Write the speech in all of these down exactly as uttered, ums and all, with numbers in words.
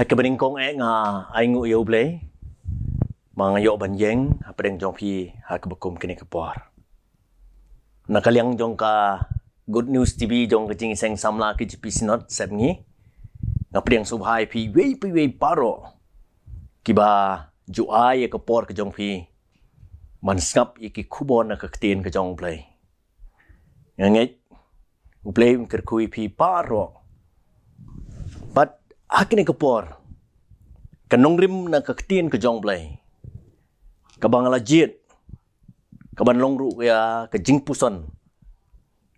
Kaba nyngkong eh nga ai nguh ïa U Blei ba nga ïoh ban ïeng hapdeng jong phi ha kaba kum kane ka por. Na ka liang jong ka Good News T V jong ka Jingïaseng Samla K J P Synod Sepngi, nga pdiang sngewbha ïa phi iwei pa iwei baroh kiba ju ai ïa ka por ka jong phi ban sngap ïa ki khubor na ka ktien ka jong U Blei. Nga ngeit U Blei un kyrkhu ïa phi baroh. Bad ha kane ka por, ka nongrim na ka ktien ka jong U Blei kaba nga la jied, kaban long ruh ïa ka jingpuson,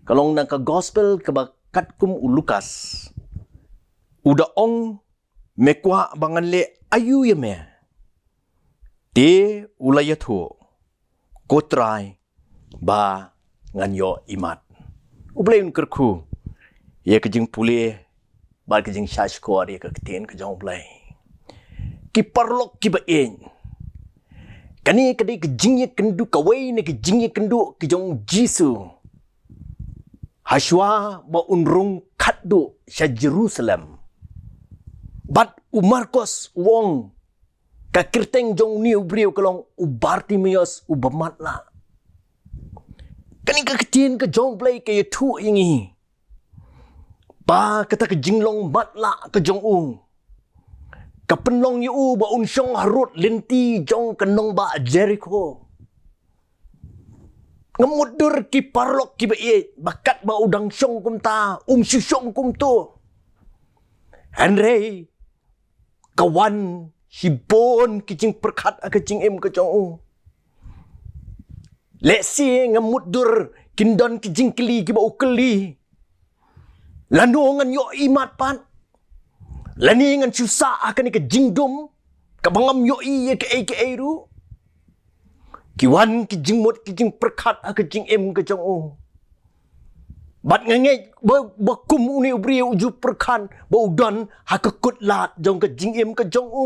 ka long na ka Gospel kaba katkum u Lukas. U da ong, me kwah ba ngan leh aïu ïa me? Te u la ïathuh, ko Trai, ba ngan ïoh imat. U Blei un kyrkhu ïa ka jingpule bad ka jingshahshkor ïa ka ktien ka jong U Blei. Ki paralok kiba ïeit, kane ka dei ka jingïakynduh, kawei na ka jingïakynduh ka jong U Jisu hashwa ba un rung khatduh sha Jerusalem. Bad u Markos u ong, ka kyrteng jong une u briew ka long u Bartimeus uba matlah. Kane ka ktien ka jong U Blei ka ïathuh ïa ngi ba kata ka jinglong matlah ka jong u ka pynlong ïa u ba un shong harud lynti jong ka nongbah Jerikho. Nga mutdur ki paralok kiba ïeit, ba katba u dang shong kumta, um shu shong kumto. Hynrei ka wan shibun ki jingpyrkhat ha ka jingim ka jong u. Lehse nga mutdur kin don ki jingkylli kiba u kylli, lano ngan ïoh imat pat? Lane ngan shu sah ha kane ka jingdum kaba ngam ïohi ïa kaei kaei ruh? Ki wan ki jingmut ki jingpyrkhat ha ka jingim ka jong u. Bad nga ngeit ba, ba kum une u briew u ju pyrkhat ba u don ha ka kutlad jong ka jingim ka jong u.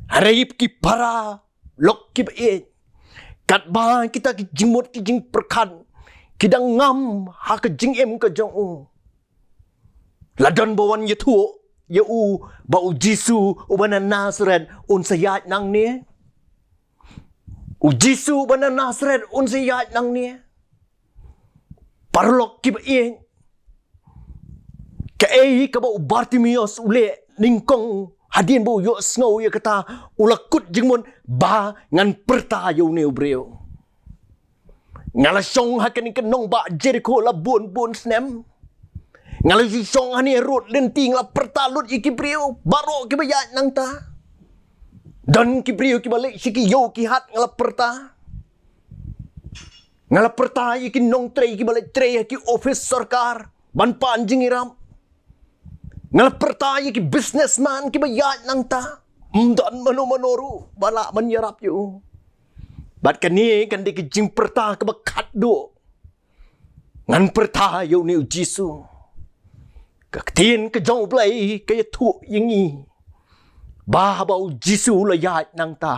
Hynrei ki paralok kiba ïeit, katba kita ki jingmut ki jingpyrkhat ki dang ngam ha ka jingim ka jong u, la don ba wan ïathuh ïa u ba U Jisu uba na Nasareth un sa ïaid nangne? U Jisu uba na Nasareth un sa ïaid nangne? Paralok kiba ïeit, kaei kaba u Bartimeus u leh nyngkong hadien ba u ïohsngew ïa kata, u la kut jingmut ba ngan pyrta ïa une u briew. Nga la shong ha kane ka nongbah Jerikho la bun bun snem. Nga la ju shong hangne harud lynti, nga la pyrta lut ïa ki briew baroh kiba ïaid nangta. Don ki briew kiba leit sha ki ïew ki hat, nga la pyrta. Nga la pyrta ïa ki nongtrei kiba leit trei ha ki ophis sorkar ban pan jingïarap. Nga la pyrta ïa ki businessman kiba ïaid nangta. Ym don mano mano ruh ba lah ban ïarap ïa u. Bad kane kan dei ka jingpyrta kaba khatduh. Ngan pyrta ïa une U Jisu. Ka ktien ka jong U Blei ka ïathuh ïa ngi ba haba U Jisu u la ïaid nangta,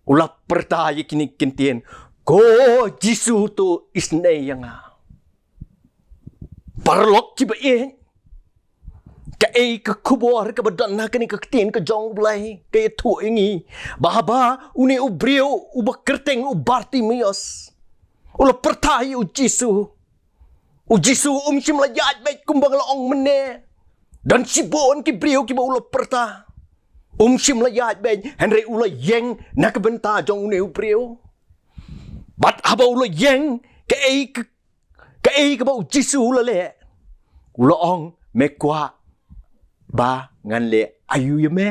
u la pyrta ïa kine ki ktien, ko Jisu, to isynei ïa nga. Paralok kiba ïeit, kaei ka khubor kaba don ha kane ka ktien ka jong U Blei ka ïathuh ïa ngi ba haba une u briew uba kyrteng u Bartimeus u la pyrta ïa U Jisu, U Jisu um shym la ïaid beit kumba nga la ong mynne. Don shibun ki briew kiba u la pyrta. Um shym la ïaid beit, hynrei u la ïeng na ka bynta jong une u briew. Bad haba u la ïeng, kaei ka, kaei kaba U Jisu u la leh? U la ong, me kwah ba ngan leh aïu ïa me?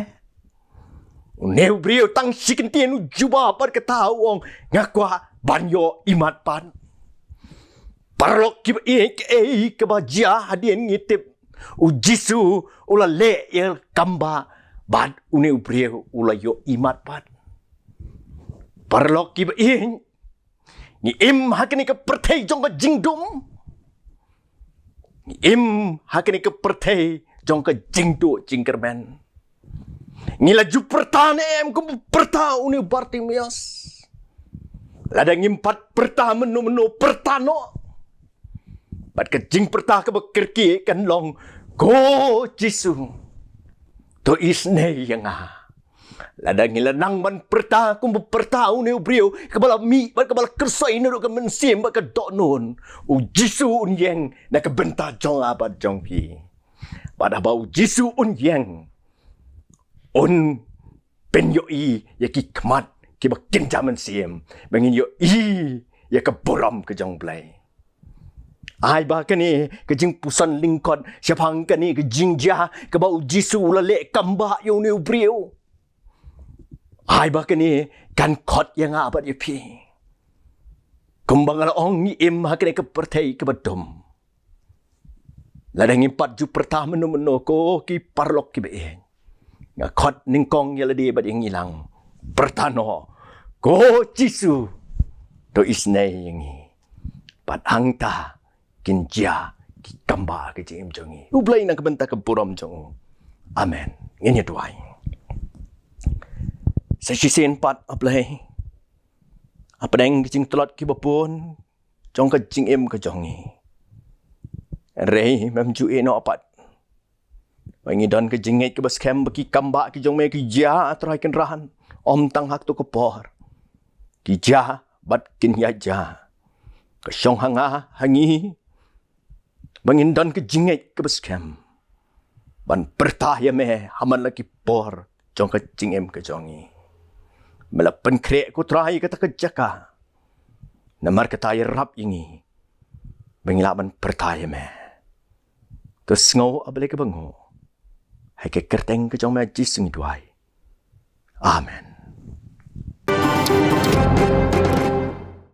Une u briew tang shi kyntien u jubab bad kata, u ong, nga kwah ban ïoh imat pat. Paralok kiba ïeit, kaei kaba jia hadien ngi tip? U Jisu u la leh ïa ka kam ba bad une u briew u la ïoh imat pat. Paralok kiba ïeit, ngi im ha kane ka pyrthei jong ka jingdum. Ngi im ha kane ka pyrthei jong ka jingduh jingkyrmen. Ngi la ju pyrta ne em kumba pyrta une u Bartimeus? Lada ngim pat pyrta mynno mynno, pyrta noh. Bad ka jingpyrta kaba kyrkieh kan long, ko Jisu, to isynei ïa nga. Lada ngi la nang ban pyrta kumba pyrta une u briew, kaba la mih bad kaba la kyrsoi naduh ka mynsiem bad ka dohnud, u Jisu un ïeng na ka bynta jong nga bad jong phi. Bad haba u Jisu un ïeng, un pynïohi ïa ki khmat kiba kynja mynsiem, ba ngin ïohi ïa ka burom ka jong U Blei. Ai ba kane ka jingpuson lyngkot shaphang kane ka jingjia kaba u Jisu u la leh kambah ïa une u briew, ai ba kane kan khot ïa nga bad ïa phi. Kumba nga la ong, ngi im ha kane ka pyrthei kaba dum. Lada ngim pat ju pyrta mynno mynno, ko ki paralok kiba ïeit, nga khot nyngkong ïa lade bad ïa ngi lang, pyrta noh, ko Jisu, to isynei ïa ngi. Bad hangta kin jia ki kambah ka jingim jong ngi. U Blei na ka bynta ka burom jong u. Amen. Ngin ïa duwai. Sa shisien pat, A Blei, hapdeng ki jingtlot kiba bun jong ka jingim ka jong ngi, hynrei mem ju ïehnoh pat ba ngi don ka jingngeit kaba skhem ba ki kambah ki jong me ki jia, A Trai Kynrad, ym tang ha kato ka por, ki jia bad kin ïa jia. Ka shong ha nga, ha ngi, ba ngin don ka jingngeit kaba skhem ban pyrta ïa me ha man la ki por jong ka jingim ka jong ngi. Me la pynkhreh, ko Trai, kata ka jaka, namar kata ïarap ïa ngi ba ngi lah ban pyrta ïa me. To sngew, A Blei kaba nguh. Ha ka kyrteng ka jong me Jisu ngi duwai. Amen.